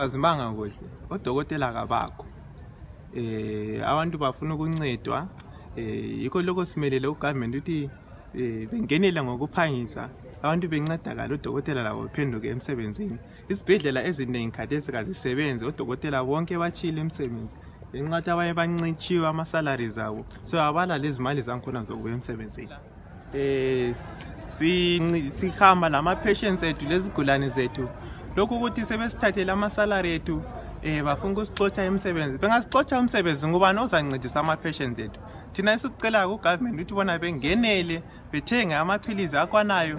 Azimanga kuhle odokotela kabakho abantu bafuna ukuncedwa yikho lokho simelele ugovernment uthi bengenela ngokuphangisa abantu bencedakala odokotela labo bephenduke emsebenzini. Izibhedlela eziningi khathesi kazisebenzi, odokotela bonke bachile emsebenzi ngenxa abaye bancitshiwe ama-salaries abo, so abala lezi mali zankhona zokuya emsebenzini. Sihamba lama-patients ethu lezigulane zethu lokhu ukuthi sebesithathele ama-salary ethu bafuna ukusixotsha emsebenzi. Bengasixotsha umsebenzi ngubani ozancedisa ama-patients ethu? Thina esikucela ku-government ukuthi bona bengenele bethenge amaphilizi akwanayo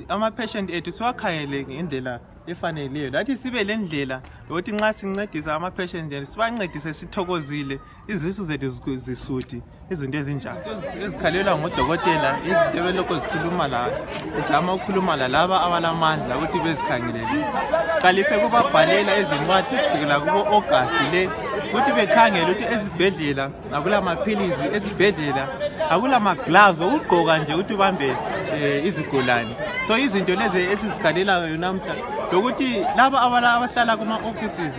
ama-patient ethu siwakhangele ngendlela efaneleyo. Lathi sibe le ndlela ukuthi nxa sincedisa ama-patient ethu sibancedise sithokozile, izisu zethu zisuthi, izinto ezinjalo ezikhalelwa ngodokotela, izinto belokho zikhuluma la izama ukukhuluma laba abalamandla ukuthi bezikhangelele. Siqalise kubabhalela izincwadi kusukela kubo August le ukuthi bekhangele ukuthi ezibhedlela akula maphilizi, ezibhedlela akula ma-gloves okugqoka nje ukuthi ubambe izigulane. So izinto lezi esizikhalelayo namhla lokuthi laba abahlala kuma-offices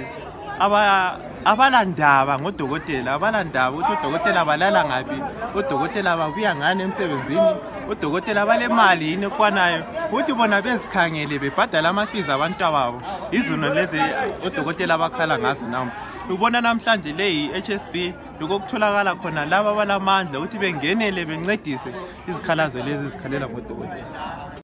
abalandaba ngodokotela, abalandaba ukuthi odokotela balala ngaphi, odokotela babuya ngani emsebenzini, odokotela balemali yini ekwanayo ukuthi bona bezikhangele bebhadala ama-fees abantu babo. Izono lezi odokotela abakhala ngazo namhla. Ubona namhlanje le yi-HSB lokutholakala khona laba abalamandla ukuthi bengenele bencedise izikhalazo lezi ezikhalela ngodokotela.